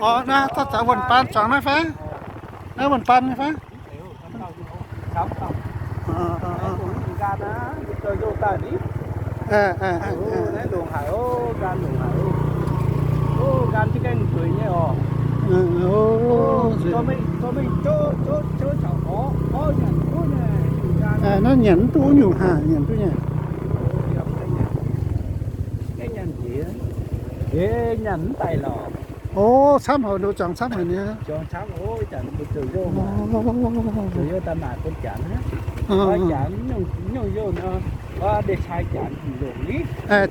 Orv, naaiv zaux wuonh baan zuangx naaiv fai? Naaiv wuonh baan nyei fai? Naaiv nyanc mv duqv nyungc haac, nyanc duqv nyei. O, camv haic, ndoqv zuangx camv haic nyei.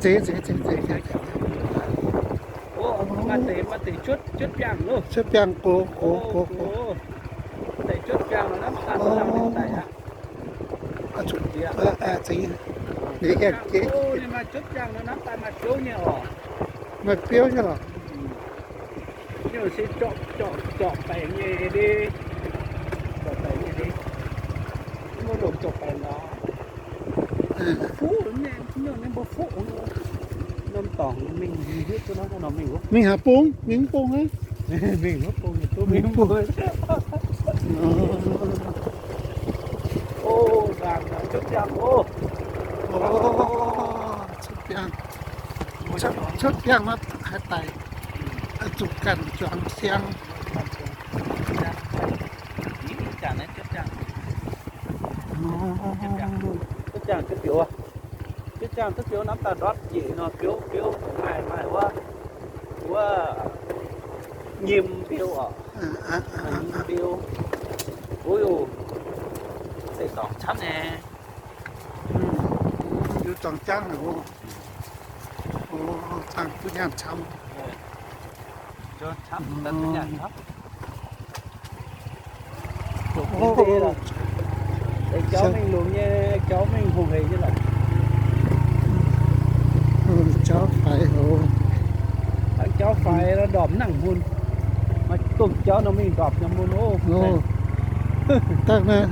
Zeiz, zeiz, zeiz, zeiz. Cuotv biangh gox, gox, gox, gox. Maaih biouv nyei lorqc. Mingh haaix bung? Mingh mv bung aqv. Cuotv biangh, cuotv biangh nor haih daic, zuqc ganh zuangx siang. Cuotv biangh duqv biouv, cuotv biangh duqv biouv, naaiv daaih ndortv njiec nor biouv, biouv mv maaih, maaih wuov, wuov nyim biouv oc. Nyim biouv. Ov, deix dorngx camv nyei. Liuz zuangx jangv. Ov, zaangh duqv nyaanh camv. Jauv mingh longx nyei, jauv mingh hungh hec nyei lorqc. Jauv faix oc. Jauv faix ndorpc nangc mun. Maaih domh jauv nor mingh ndorpc nor mun oc. Dangh naaiv,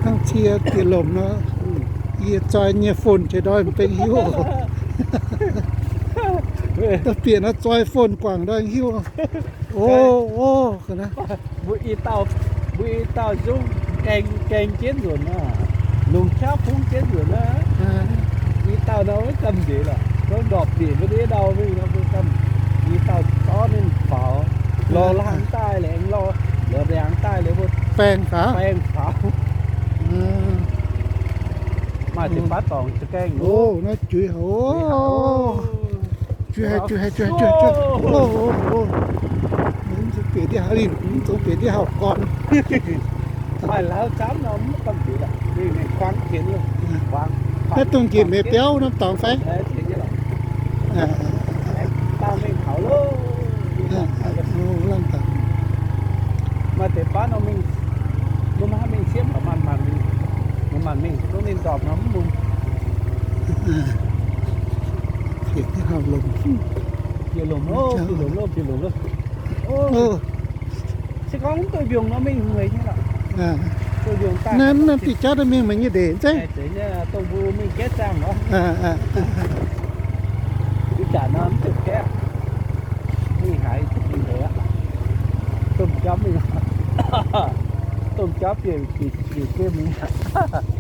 hnangv cie bieqc lomc nor, yie zoi nyei phone jiex ndoi m'beng hiuv. Da'bieqc nor zoi phone guangc ndoi hiuv. Ov, ov, mbuo i dauh, mbuo i dauh zungv gaeng, gaeng jienv nzuonx aqv, longc qaqv bungv jienv nzuonx aqv. I dauh nor maiv gamh nziex lorqc, gorngv ndorpc bieqc mbuo ndiev ndau mingh nor mbuo gamh, i dauh zorqv ninh faaux, lorz laangz daaih laengz, lorz laangz daaih liuz mbuo baengh faaux, baengh faaux. Maaih deix baav dorngx za'gengh. Ov, naaiv juix haic oc. Juix haic, juix haic, juix haic, juix haic. Mv zungv bieqc ndiev hauv, mv zungv bieqc ndiev hauv gorn. Maaih lauz camv nor mv gamh nziex lorqc. Naaiv dongh njiec meix biauv norm dorngx fai? Maaih deix baav nor mingh, mbuo maiv haih mingh siemv, maanc maanc mingh, maanc maanc mingh, zungv ninh ndorpc nor mv mun. Bieqc lomc, bieqc lomc loh, bieqc lomc loh. Se gorngv mv duqv mbiungc nor mingh hungh hec nyei lorqc. Naaiv, naaiv diuh jauv naaiv mingh meih nyei ndeic zeiv. Dongh mbuo mingh gaeqv zaangh nor. Ih zanc nor mv duqv gaeqv, mingh haaix mingh hec aqv. Domh jauv mingh, domh jauv bieqc, bieqc, bieqc jienv mingh aqv.